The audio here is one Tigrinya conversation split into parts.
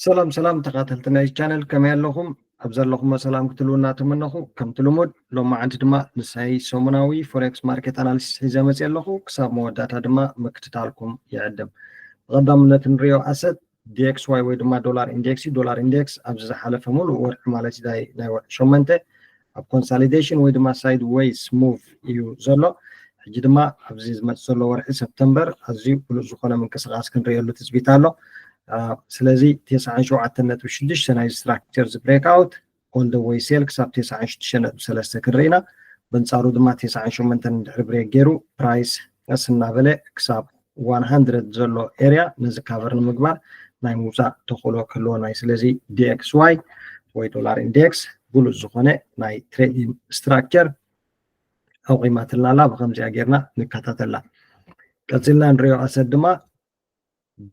ሰላም ሰላም ተኻተልቲ ናይ ቻነል፣ ከመይ ኣለኹም? ኣብ ዘለኹሞ ሰላም ክትህልውና ተመነኹ። ከምቲ ልሙድ ሎማዓንቲ ድማ ንሳይ ሰሙናዊ ፎሬክስ ማርኬት ኣናሊሲስ ሒዘ መፅእ ኣለኹ። ክሳብ መወዳእታ ድማ ምክትታልኩም ይዕድም። ብቐዳምነት ንሪኦ ኣሰት ዲኤክስዋይ ወይ ድማ ዶላር ኢንዴክስ እዩ። ዶላር ኢንዴክስ ኣብዚ ዝሓለፈ ሙሉእ ወርሒ ማለት ናይ ናይ ወርሒ ሸመንተ ኣብ ኮንሳሊዴሽን ወይ ድማ ሳይድ ዌይስ ሙቭ እዩ ዘሎ። ሕጂ ድማ ኣብዚ ዝመፅእ ዘሎ ወርሒ ሰፕተምበር ኣዝዩ ብሉፅ ዝኾነ ምንቅስቃስ ክንሪእየሉ ትፅቢት ኣሎ። ስለዚ ተስዓን ሸውዓተን ነጥቢ ሽዱሽተ ናይ ስትራክቸር እዚ ብሬክ ኣውት ኦል ደ ወይ ሴል ክሳብ ተስዓን ሽዱሽተ ነጥቢ ሰለስተ ክንርኢ ኢና። በንፃሩ ድማ ተስዓን ሸሞንተን እንድሕር ብሬክ ገይሩ ፕራይስ ቀስ እናበለ ክሳብ ዋን ሃንድረድ ዘሎ ኤርያ ነዚ ካቨር ንምግባር ናይ ምውፃእ ተኽእሎ ክህልወና እዩ። ስለዚ ዲኤክስዋይ ወይ ዶላር ኢንዴክስ ብሉፅ ዝኾነ ናይ ትሬዲንግ ስትራክቸር ኣቑማትልና ኣላ። ብከምዚኣ ጌርና ንከታተላ። ቀፂልና ንሪኦ ኣሰት ድማ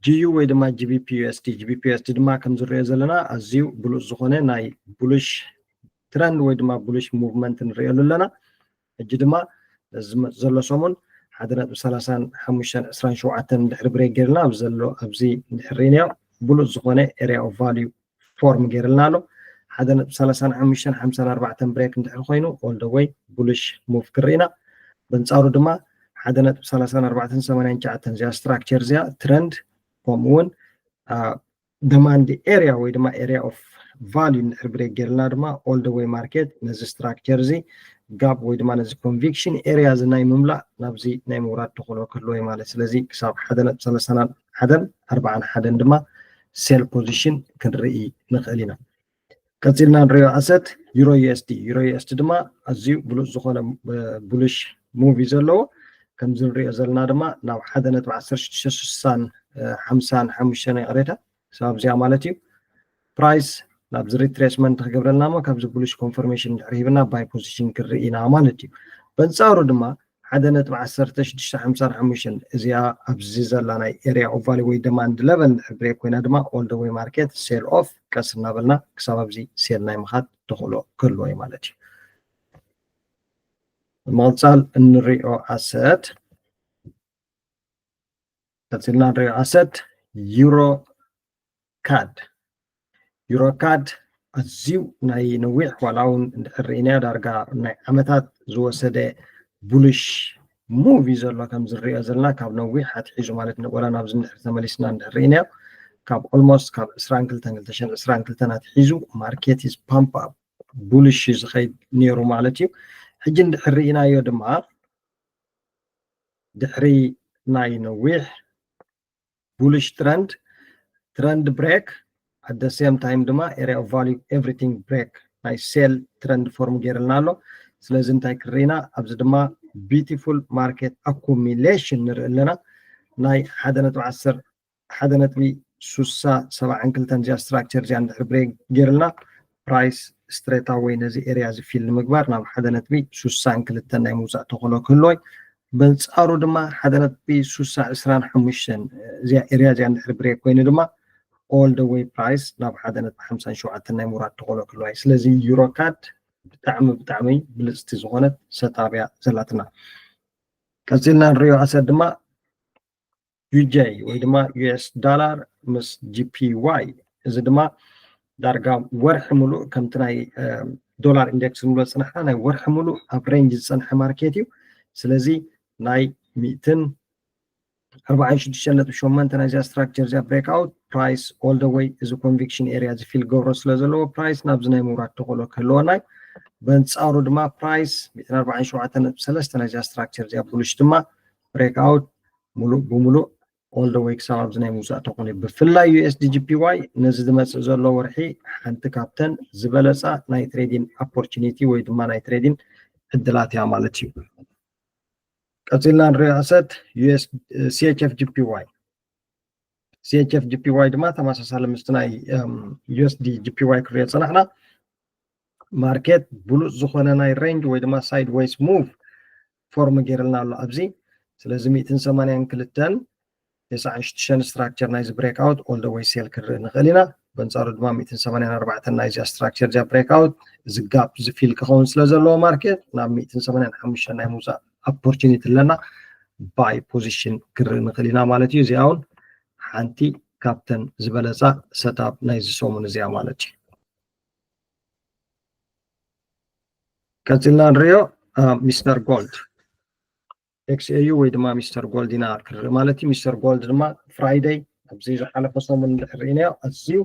ጂዩ ወይ ድማ ጂቢፒ ዩኤስዲ። ጂቢፒ ዩኤስዲ ድማ ከም ዝሪኦ ዘለና ኣዝዩ ብሉፅ ዝኾነ ናይ ቡልሽ ትረንድ ወይ ድማ ቡልሽ ሙቭመንት ንሪእሉ ኣለና። ሕጂ ድማ ነዚ ዝመፅእ ዘሎ ሰሙን ሓደ ነጥቢ ሰላሳን ሓሙሽተን ዕስራን ሸውዓተን እንድሕር ብሬክ ጌርና ኣብዚ ዘሎ ኣብዚ እንድሕር ርኢናዮ ብሉፅ ዝኾነ ኤርያ ኦፍ ቫልዩ ፎርም ጌርልና ኣሎ። ሓደ ነጥቢ ሰላሳን ሓሙሽተን ሓምሳን ኣርባዕተን ብሬክ እንድሕር ኮይኑ ኦል ደ ወይ ቡልሽ ሙቭ ክርኢና። በንፃሩ ድማ ሓደ ነጥቢ ሰላሳን ኣርባዕተን ሰማንያን ትሽዓተን እዚኣ ስትራክቸር እዚኣ ትረንድ ከምኡ እውን ደማንድ ኤርያ ወይ ድማ ኤርያ ኦፍ ቫልዩ እንድሕር ብሬክ ጌርልና ድማ ኦል ደ ወይ ማርኬት ነዚ ስትራክቸር እዚ ጋፕ ወይ ድማ ነዚ ኮንቪክሽን ኤርያ እዚ ናይ ምምላእ ናብዚ ናይ ምውራድ ተኽእሎ ክህልዎ እዩ ማለት። ስለዚ ክሳብ ሓደ ነጥቢ ሰላሳን ሓደን ኣርባዓን ሓደን ድማ ሴል ፖዚሽን ክንርኢ ንኽእል ኢና። ቀፂልና ንሪኦ ኣሰት ዩሮ ዩኤስዲ። ዩሮ ዩኤስዲ ድማ ኣዝዩ ብሉፅ ዝኾነ ቡልሽ ሙቭ እዩ ዘለዎ። ከምዚ ንሪኦ ዘለና ድማ ናብ ሓደ ነጥቢ ዓሰርተ ሽዱሽተ ስሳን ሓምሳን ሓሙሽተን ይቕሬታ ክሳብ ኣብዚኣ ማለት እዩ። ፕራይስ ናብዚ ሪትሬስመንት ክገብረልና እሞ ካብዚ ቡልሽ ኮንፈርሜሽን እንድሕር ሂብና ባይ ፖዚሽን ክርኢ ኢና ማለት እዩ። በንፃሩ ድማ ሓደ ነጥቢ ዓሰርተ ሽዱሽተ ሓምሳን ሓሙሽተን እዚኣ ኣብዚ ዘላ ናይ ኤርያ ኦፍ ቫልዩ ወይ ደማንድ ለቨል እንድሕር ብሬክ ኮይና ድማ ኦል ደ ወይ ማርኬት ሴል ኦፍ ቀስ እናበልና ክሳብ ኣብዚ ሴል ናይ ምኻድ ተኽእሎ ክህልዎ እዩ ማለት እዩ። ብምቕፃል እንሪኦ ኣሰት ቀፂልና ንሪኦ ኣሰት ዩሮ ካድ። ዩሮ ካድ ኣዝዩ ናይ ነዊሕ ዋላ እውን እንድሕር ርኢናዮ ዳርጋ ናይ ዓመታት ዝወሰደ ቡልሽ ሙቭ እዩ ዘሎ። ከም ዝንሪኦ ዘለና ካብ ነዊሕ ኣትሒዙ ማለት ን- ወላ ናብዚ እንድሕር ተመሊስና እንድሕር ርኢናዮ ካብ ኦልሞስት ካብ ዕስራን ክልተን ክልተ ሽሕን ዕስራን ክልተን ኣትሒዙ ማርኬት ኢዝ ፓምፕ ኣፕ ቡልሽ እዩ ዝኸይድ ነይሩ ማለት እዩ። ሕጂ እንድሕር ርኢናዮ ድማ ድሕሪ ናይ ነዊሕ ቡልሽ ትረንድ ትረንድ ብሬክ ኣት ደ ሴም ታይም ድማ ኤርያ ኦፍ ቫልዩ ኤቭሪቲንግ ብሬክ ናይ ሴል ትረንድ ፎርም ገይርልና ኣሎ። ስለዚ እንታይ ክርኢና ኣብዚ ድማ ቢዩቲፉል ማርኬት ኣኩሚሌሽን ንርኢ ኣለና። ናይ ሓደ ነጥቢ ዓሰርተ ሓደ ነጥቢ ሱሳ ሰብዓን ክልተን እዚኣ ስትራክቸር እዚኣ እንድሕር ብሬክ ገይርልና ፕራይስ ስትሬት ኣወይ ነዚ ኤርያ እዚ ፊል ንምግባር ናብ ሓደ ነጥቢ ሱሳን ክልተን ናይ ምውፃእ ተኽእሎ ክህልዎ እዩ። በንፃሩ ድማ ሓደ ነጥቢ ሱሳ ዕስራን ሓሙሽተን እዚኣ ኤርያ እዚኣ እንድሕር ብሬክ ኮይኑ ድማ ኦል ደ ወይ ፕራይስ ናብ ሓደ ነጥቢ ሓምሳን ሸውዓተን ናይ ምውራድ ተኽእሎ ክህልዎ እዩ። ስለዚ ዩሮ ካድ ብጣዕሚ ብጣዕሚ ብልፅቲ ዝኾነት ሰታብ እያ ዘላትና። ቀፂልና ንሪኦ ኣሰት ድማ ዩጄ ወይ ድማ ዩኤስ ዳላር ምስ ጂፒዋይ። እዚ ድማ ዳርጋ ወርሒ ሙሉእ ከምቲ ናይ ዶላር ኢንዴክስ ንብሎ ዝፅናሕና ናይ ወርሒ ሙሉእ ኣብ ሬንጅ ዝፀንሐ ማርኬት እዩ። ስለዚ ናይ ሚእትን ኣርባዓን ሽዱሽተን ነጥቢ ሸሞንተ ናይዚኣ ስትራክቸር እዚኣ ብሬክ ኣውት ፕራይስ ኦል ደ ወይ እዚ ኮንቪክሽን ኤርያ እዚ ፊል ገብሮ ስለ ዘለዎ ፕራይስ ናብዚ ናይ ምውራድ ተኽእሎ ክህልወና እዩ። በንፃሩ ድማ ፕራይስ ሚእትን ኣርባዓን ሸውዓተን ነጥቢ ሰለስተ ናይዚኣ ስትራክቸር እዚኣ ቡልሽ ድማ ብሬክ ኣውት ሙሉእ ብሙሉእ ኦል ደ ወይ ክሳብ ኣብዚ ናይ ምውፃእ ተኽእሎ እዩ። ብፍላይ ዩኤስዲ ጂፒዋይ ነዚ ዝመፅእ ዘሎ ወርሒ ሓንቲ ካብተን ዝበለፃ ናይ ትሬዲንግ ኦፖርቹኒቲ ወይ ድማ ናይ ትሬዲንግ ዕድላት እያ ማለት እዩ። ቀፂልና ንሪኦ ኣሰት ዩኤስ ሲኤችኤፍ ጂፒዋይ። ሲኤችኤፍ ጂፒዋይ ድማ ተመሳሳሊ ምስቲ ናይ ዩኤስዲ ጂፒዋይ ክሪኦ ፀናሕና ማርኬት ብሉፅ ዝኾነ ናይ ሬንጅ ወይ ድማ ሳይድ ዌይስ ሙቭ ፎርም ገይርልና ኣሎ ኣብዚ። ስለዚ ሚእትን ሰማንያን ክልተን ተስዓን ሽዱሽተን ስትራክቸር ናይዚ ብሬክ ኣውት ኦል ደ ወይ ሴል ክንርኢ ንኽእል ኢና። በንፃሩ ድማ ሚእትን ሰማንያን ኣርባዕተን ናይዚኣ ስትራክቸር እዚኣ ብሬክ ኣውት እዚ ጋፕ እዚ ፊል ክኸውን ስለ ዘለዎ ማርኬት ናብ ሚእትን ሰማንያን ሓሙሽተን ናይ ምውፃእ ኦፖርቹኒቲ ኣለና። ባይ ፖዚሽን ክንርኢ ንኽእል ኢና ማለት እዩ። እዚኣ እውን ሓንቲ ካብተን ዝበለፃ ሰታፕ ናይዚ ሰሙን እዚኣ ማለት እዩ። ቀፂልና ንሪኦ ሚስተር ጎልድ ኤክስኤዩ ወይ ድማ ሚስተር ጎልድ ኢና ክንርኢ ማለት እዩ። ሚስተር ጎልድ ድማ ፍራይደይ ኣብዚ ዝሓለፈ ሰሙን እንድሕር ርኢናዮ ኣዝዩ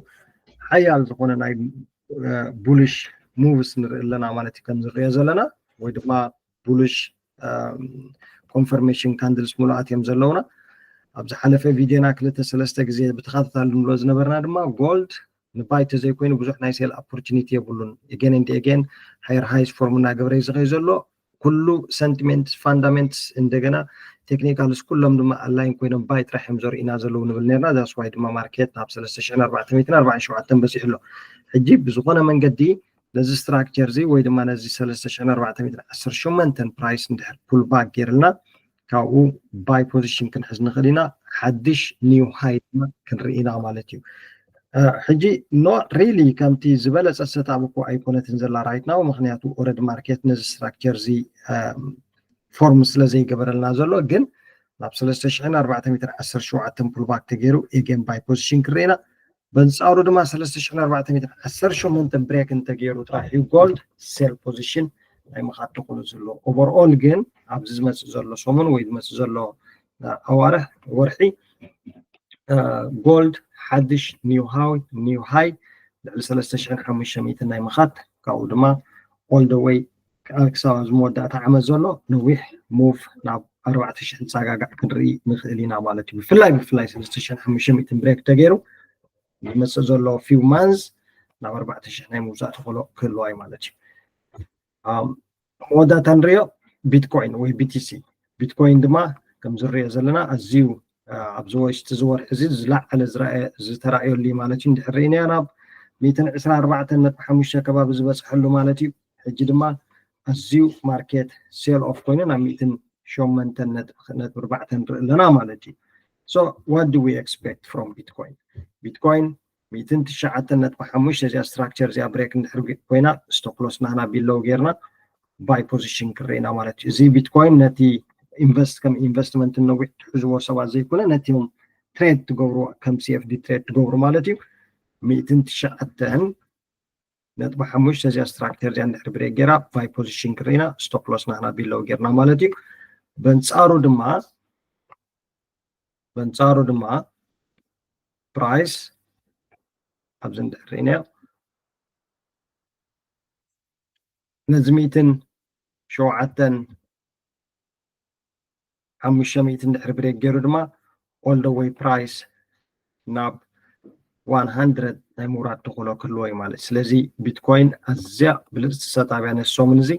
ሓያል ዝኾነ ናይ ቡልሽ ሙቭስ ንርኢ ኣለና ማለት እዩ። ከም ዝሪኦ ዘለና ወይ ድማ ቡልሽ ኮንፈርሜሽን ካንድልስ ሙሉኣት እዮም ዘለውና። ኣብ ዝሓለፈ ቪድዮና ክልተ ሰለስተ ግዜ ብተኸታታሊ ንብሎ ዝነበርና ድማ ጎልድ ንባይ ተዘይኮይኑ ብዙሕ ናይ ሴል ኦፖርቹኒቲ የብሉን። ኤጌን ኤንድ ኤጌን ሃየር ሃይስ ፎርም እናገበረ እዩ ዝኸይ ዘሎ። ኩሉ ሰንቲሜንትስ ፋንዳሜንትስ እንደገና ቴክኒካልስ ኩሎም ድማ ኣላይን ኮይኖም ባይ ጥራሕ እዮም ዘርእዩና ዘለዉ ንብል ነርና። ዛስ ዋይ ድማ ማርኬት ናብ ሰለስተ ሽሕን ኣርባዕተ ሚእትን ኣርባዓን ሸውዓተን በፂሑ ኣሎ። ሕጂ ብዝኾነ መንገዲ ነዚ ስትራክቸር እዚ ወይ ድማ ነዚ ሰለስተ ሽሕን ኣርባዕተ ሚእትን ዓሰርተ ሸሞንተን ፕራይስ እንድሕር ፑል ባክ ገይርልና ካብኡ ባይ ፖዚሽን ክንሕዝ ንኽእል ኢና። ሓድሽ ኒው ሃይ ድማ ክንርኢ ኢና ማለት እዩ። ሕጂ ኖ ሪሊ ከምቲ ዝበለፀ ሰታብ እኮ ኣይኮነትን ዘላ ራይት ናው፣ ምክንያቱ ኦረድ ማርኬት ነዚ ስትራክቸር እዚ ፎርም ስለ ዘይገበረልና ዘሎ፣ ግን ናብ ሰለስተ ሽሕን ኣርባዕተ ሚእትን ዓሰርተ ሸውዓተን ፑልባክ ተገይሩ ኤጌን ባይ ፖዚሽን ክርኢና። በንፃሩ ድማ ሰለስተ ሽሕን ኣርባዕተ ሚእትን ዓሰርተ ሸሞንተን ብሬክ እንተገይሩ ጥራሕ እዩ ጎልድ ሴል ፖዚሽን ናይ ምኻድ ተኽእሎ ዘሎ። ኦቨርኦል ግን ኣብዚ ዝመፅእ ዘሎ ሰሙን ወይ ዝመፅእ ዘሎ ኣዋርሕ ወርሒ ጎልድ ሓድሽ ኒው ሃይ ኒው ሃይ ልዕሊ ሰለስተ ሽሕን ሓሙሽተ ሚእትን ናይ ምኻድ ካብኡ ድማ ኦል ደ ወይ ክሳብ ኣብዚ መወዳእታ ዓመት ዘሎ ነዊሕ ሙቭ ናብ ኣርባዕተ ሽሕ ዝፀጋጋዕ ክንርኢ ንኽእል ኢና ማለት እዩ። ብፍላይ ብፍላይ ሰለስተ ሽሕን ሓሙሽተ ሚእትን ብሬክ ተገይሩ ዝመፅእ ዘሎ ፊው ማንዝ ናብ ኣርባዕተ ሽሕ ናይ ምውፃእ ተኽእሎ ክህልዋ እዩ ማለት እዩ። መወዳእታ ንሪኦ ቢትኮይን ወይ ቢቲሲ። ቢትኮይን ድማ ከም ዝሪኦ ዘለና ኣዝዩ ኣብዚ ወሽጢ ዝወርሒ እዚ ዝለዓለ ዝተራእየሉ ማለት እዩ። እንድሕር ርኢናዮ ናብ ሚእትን ዕስራን ኣርባዕተን ነጥቢ ሓሙሽተ ከባቢ ዝበፅሐሉ ማለት እዩ። ሕጂ ድማ ኣዝዩ ማርኬት ሴል ኦፍ ኮይኑ ናብ ሚእትን ሸሞንተን ነጥቢ ኣርባዕተ ንርኢ ኣለና ማለት እዩ። So what do we expect from Bitcoin? ቢትኮይን ሚእትን ትሽዓተን ነጥቢ ሓሙሽተ እዚኣ ስትራክቸር እዚኣ ብሬክ እንድሕር ኮይና ስቶፕ ሎስ ናህና ቢሎው ጌርና ባይ ፖዚሽን ክርኢና ማለት እዩ። እዚ ቢትኮይን ነቲ ኢንቨስት ከም ኢንቨስትመንት ነዊሕ ትሕዝዎ ሰባት ዘይኮነ ነቲም ትሬድ ትገብርዎ ከም ሲኤፍዲ ትሬድ ትገብሩ ማለት እዩ። ሚእትን ትሽዓተን ነጥቢ ሓሙሽተ እዚኣ ስትራክቸር እዚኣ እንድሕር ብሬክ ጌራ ባይ ፖዚሽን ክርኢና ስቶፕ ሎስ ናህና ቢሎው ጌርና ማለት እዩ። በንፃሩ ድማ በንፃሩ ድማ ፕራይስ ኣብዚ እንድሕር ርኢናዮ ነዚ ሚእትን ሸውዓተን ሓሙሽተ ሚእቲ እንድሕር ብሬክ ገይሩ ድማ ኦል ደ ወይ ፕራይስ ናብ ዋን ሃንድረድ ናይ ምውራድ ተኽእሎ ክህልዎ እዩ ማለት። ስለዚ ቢትኮይን ኣዝያ ብልፅቲ ሰታብያ ነሶምን እዚ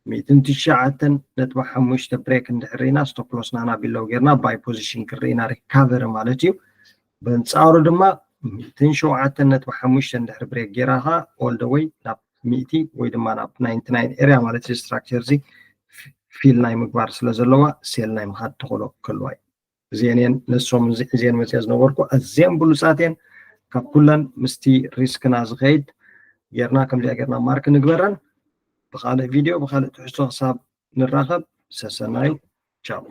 ሚእትን ትሽዓተን ነጥቢ ሓሙሽተ ብሬክ እንድሕር ርኢና ስቶፕ ሎስ ናና ቢሎው ጌርና ባይ ፖዚሽን ክርኢና ሪካቨሪ ማለት እዩ። በንፃሩ ድማ ሚእትን ሸውዓተን ነጥቢ ሓሙሽተ እንድሕር ብሬክ ጌራ ኸዓ ኦል ደ ወይ ናብ ሚእቲ ወይ ድማ ናብ ናይንቲ ናይን ኤርያ ማለት እዚ ስትራክቸር እዚ ፊል ናይ ምግባር ስለ ዘለዋ ሴል ናይ ምኻድ ተኽእሎ ክህልዋ እዩ። እዚአን እየን ነሶም እዚ ሒዘን መፅአ ዝነበርኩ ኣዝየን ብሉፃት እየን። ካብ ኩለን ምስቲ ሪስክና ዝኸይድ ጌርና ከምዚኣ ጌርና ማርክ ንግበረን። ብኻልእ ቪድዮ ብኻልእ ትሕዝቶ ክሳብ ንራኸብ ሰሰናዩ ቻው።